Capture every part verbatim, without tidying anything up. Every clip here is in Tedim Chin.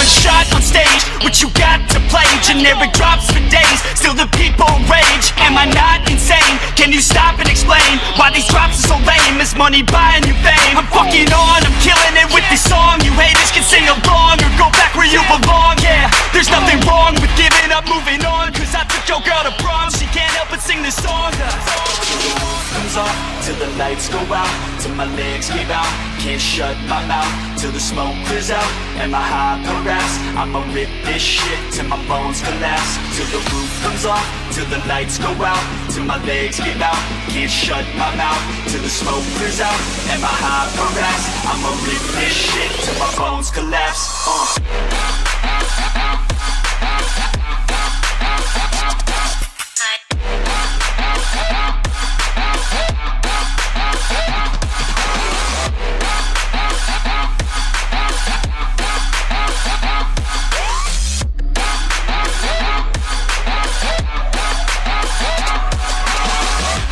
Shot on stage, what you got to play? Generic drops for days, still the people rage. Am I not insane? Can you stop and explain why these drops are so lame? Is money buying you fame? I'm fucking on, I'm killing it with this song. You haters can sing along or go back where you belong. Yeah, there's nothing wrong with giving up, moving on. Cause I took your girl to prom, she can't help but sing this song. Comes on till the lights go out, till my legs give out. Can't shut my mouth till the smoke clears out. And my high progress, I'ma rip this shit till my bones collapse. Till the roof comes off, till the lights go out, till my legs give out. Can't shut my mouth till the smoke clears out. And my high progress, I'ma rip this shit till my bones collapse. Uh.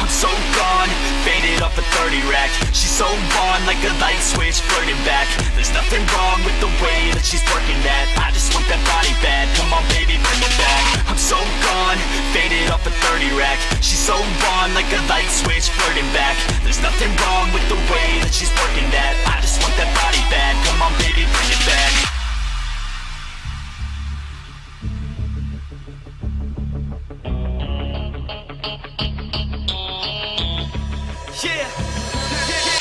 I'm so gone, faded off a thirty rack. She's so on, like a light switch, flirting back. There's nothing wrong with the way that she's working that. I just want that body bad. Come on, baby, bring it back. I'm so gone, faded off a thirty rack. She's so on, like a light switch, flirting back. There's nothing wrong with the way that she's working that. I just want that body bad. Come on, baby, bring it back. Yeah.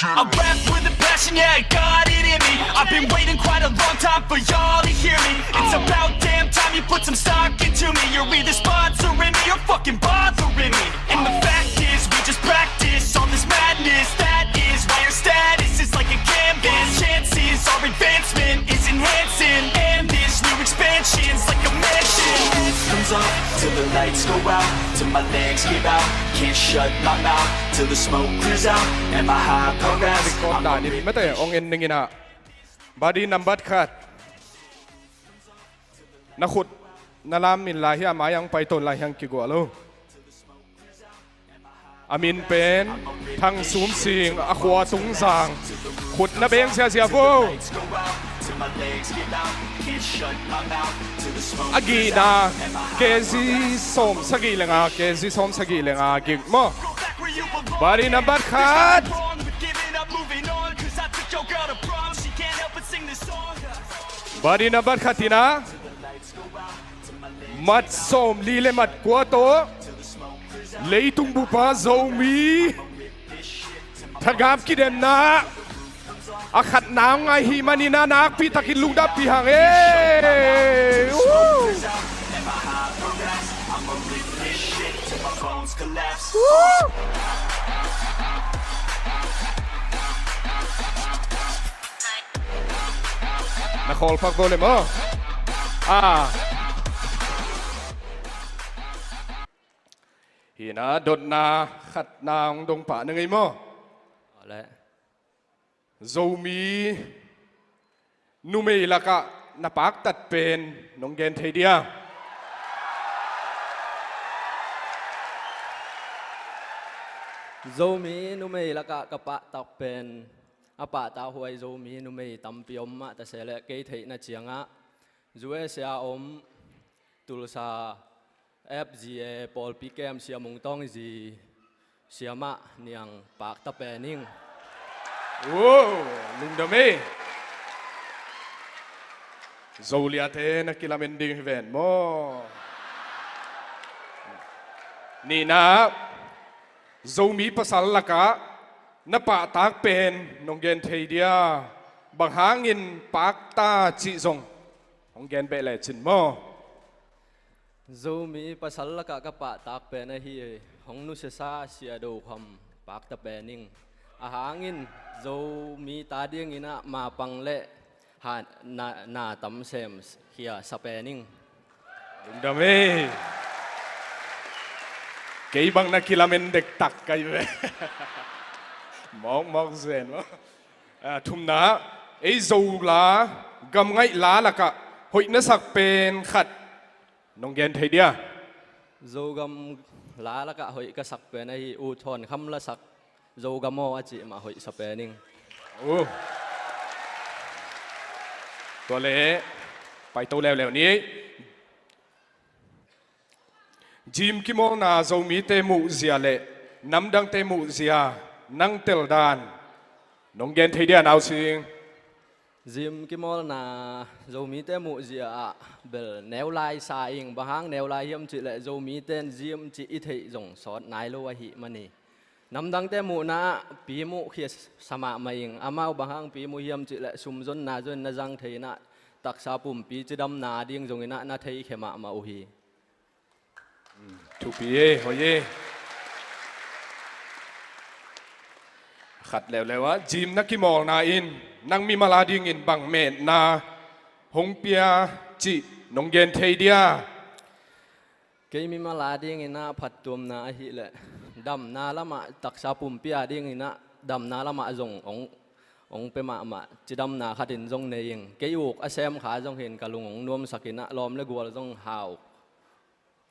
I rap with a passion, yeah, I got it in me. I've been waiting quite a long time for y'all to hear me. It's about damn time you put some stock into me. You're either sponsoring me or fucking bothering me. And the fact is, we just practice all this madness. That is why your status is like a canvas. Chances are advancement is enhancing. And this new expansion's like a mansion. Comes on till the lights go out, till my legs give out. Can't shut my mouth till the smoke clears out. And my high progress. Record dah ni mate, ong en ning ina. Body number khat. Na khut na lam min lai hi a, mai ang pai ton lai hiang kigual lo. A min pen Thang Sum Sing, a khua Tung Zang. Khut na beng siasia vo. A gihna K G sawm sagih le nga, K G sawm sagih le nga gik maw. Body number khat. Body number khat ina. Mat sawmli le mat kua tawh leitung bupa Zomi thagam kidemna a khatna hong ngai hi manin a nakpi takin lungdampih hang e. Woo! Woo! Na khawl phak vo le maw? Ah. Hi na, dotna khatna hong dong pah na ngei maw? Awle. Zomi numei lakah na paktat pen nong gen thei dia? Zomi numei lakah ka pahtak pen a pahtak huai Zomi numei tampi om mah ta se leh kei theihna ciangah U S A om Tulsa F G A pawlpi kem Sia Mung Tawng zi siamah niang pakta pen ing. Wow, lungdam e. Zoliate na kilamen ding hi ven maw? Nihna, Zomi pasal lakah na pahtak pen nong gen thei dia? Bang hangin pakta cih zong hong gen beh lecin maw? Zomi pasal lakah ka pahtak pen ahi hong nusiasa Sia Do Kham pakta pen ing. A hangin Zomi ta dingin ah mapang le ha, na, na tam sem khia sa pen ing. Lungdam e. Kei bang na kilamen dektak kai ve. Mawkmawk zen maw? Ah, thumna, ei Zo la, gamngaih la lakah hoih na sak pen khat nong gen thei dia? Zogam la lakah hoih ka sak pen ahi U Thawn Kham la sak Zogam aw a cih mah hoih sa pen ing. Uh. Tua leh Paito leuleu ni. Gym kimawlna Zomite muhzia le namdangte muhzia nang teldan nong gen thei dia, Nau Sing? Gym kimawlna Zomite muhzia ah bel neu lai sa ing. Bang hang neu lai hiam cihleh Zomite in gym cih i theih zong sawt nai lo ahih man hi. Namdangte muhna ah pi muh khia sa mahmah ing. Amau bang hang pi muh hiam cihleh sumzonna zong na zang thei in ah taksa pumpi cidamna ding zong in ah na theikhia mahmah uh hi. Thupi e, hoih e. Khat leuleu ah, gym na kimawlna in nang mimal a dingin bang metna hong pia cih nong gen thei dia? Kei mimal a dingin ah phattuamna ahileh damna lamah, taksa pumpi a dingin ah damna lamah zong hong, hong pia mahmah cidamna khatin zong nei ing. Kei uk a sem kha zong hin ka lung hong nuamsak in ah lawm le gual zong hau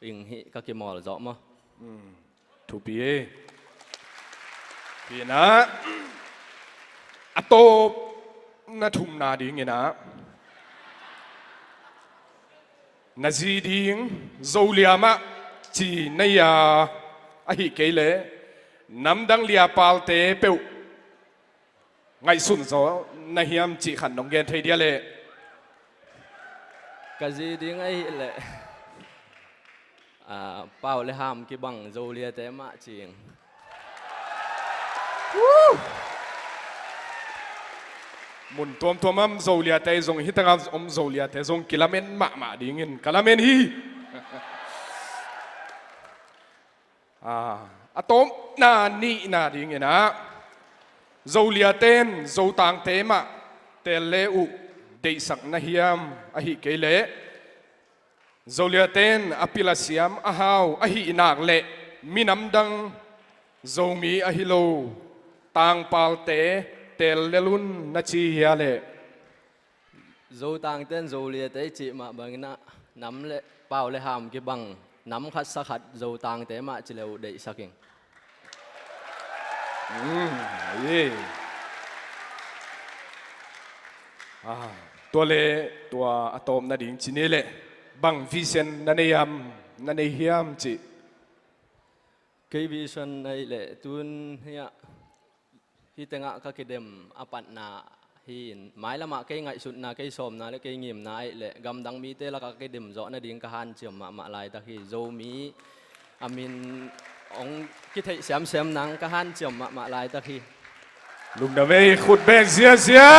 ing hi ka kimawl zawh maw? Thupi e. Hi in ah, a tawpna thumna dingin ah, na zi ding Zo liam ah ci na hi a, ahih kei leh namdang liapalte peuh ngaihsun zaw na hiam cih khat nong gen thei dia leh? Ka zi ding ahileh, ah, Pau le Ham kibang Zoliate mah ci ing. Mun tuamtuam ah om Zoliate zong, hi tengah om Zoliate zong kilamen mahmah dingin ka lamen hi. Ah, a tawpna nihna dingin ah, Zoliate in Zotangte mah teel le uh deihsak na hiam, ahih kei leh Zoliate in a pil a siam a hau ahih nak leh minamdang Zomi ahi lo Tangpalte teel lel un na ci hia leh? Zotangte in Zoliate i cih mah bangin ah nam le Pau le Ham kibang nam khat sa khat Zotangte mah ci le uh deihsak ing. Mm, ahi. Ah, tua le tua a tawpna ding ci ni leh, bang vision na nei hiam, na nei hiam cih? Kei vision ahileh tun hiah hih tengah ka kidem a patna hi in, mailamah kei ngaihsutna, kei sawmna le kei ngimna ahileh gamdang mite lakah ka kidem zawh nading ka hanciam mahmah laitak hi. Zomi a min hong kitheih siamsiam nang ka hanciam mahmah laitak hi. Lungdam ei, khut beng ziazia.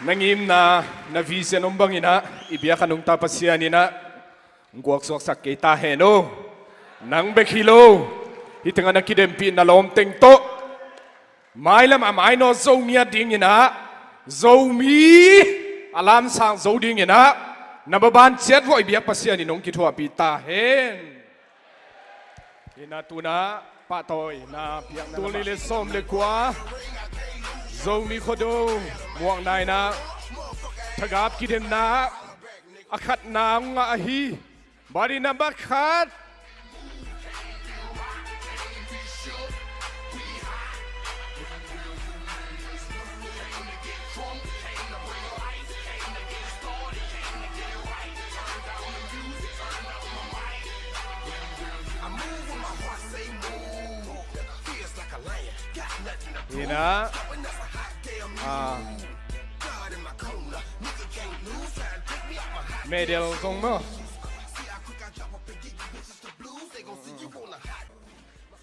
Na ngimna, na vision om bangin ah i biak a nungta Pasian in ah guaksuaksak kei ta hen aw. Nang bek hi lo, hih tengah na kidempih na lawmteng tawh mailam a mainawt zo ngiat dingin ah, Zomi a lamsang zo dingin ah, na maban ciat vuah i biak Pasian in hong kithuahpih ta hen. Hi in ah tu in ah pahtawina piakna tul nih le sawm le kua Zomi Khuado muakna in ah thagap kidemna a khatna hong ngah ahi. Body number khat. Hi in ah, ah, medal zong maw?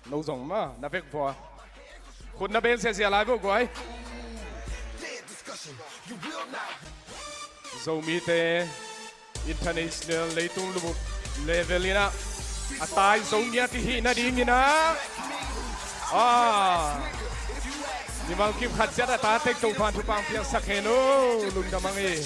No zong maw, na vek vua. Khut na beng ziazia lai vo guai. Zomite international leitung lumup level in ah a tai zo ngiat i hih nadingin ah, ah, mimal kim khat ciat a ta tek Topa'n thupha piaksak hen aw. Lungdam ang ei.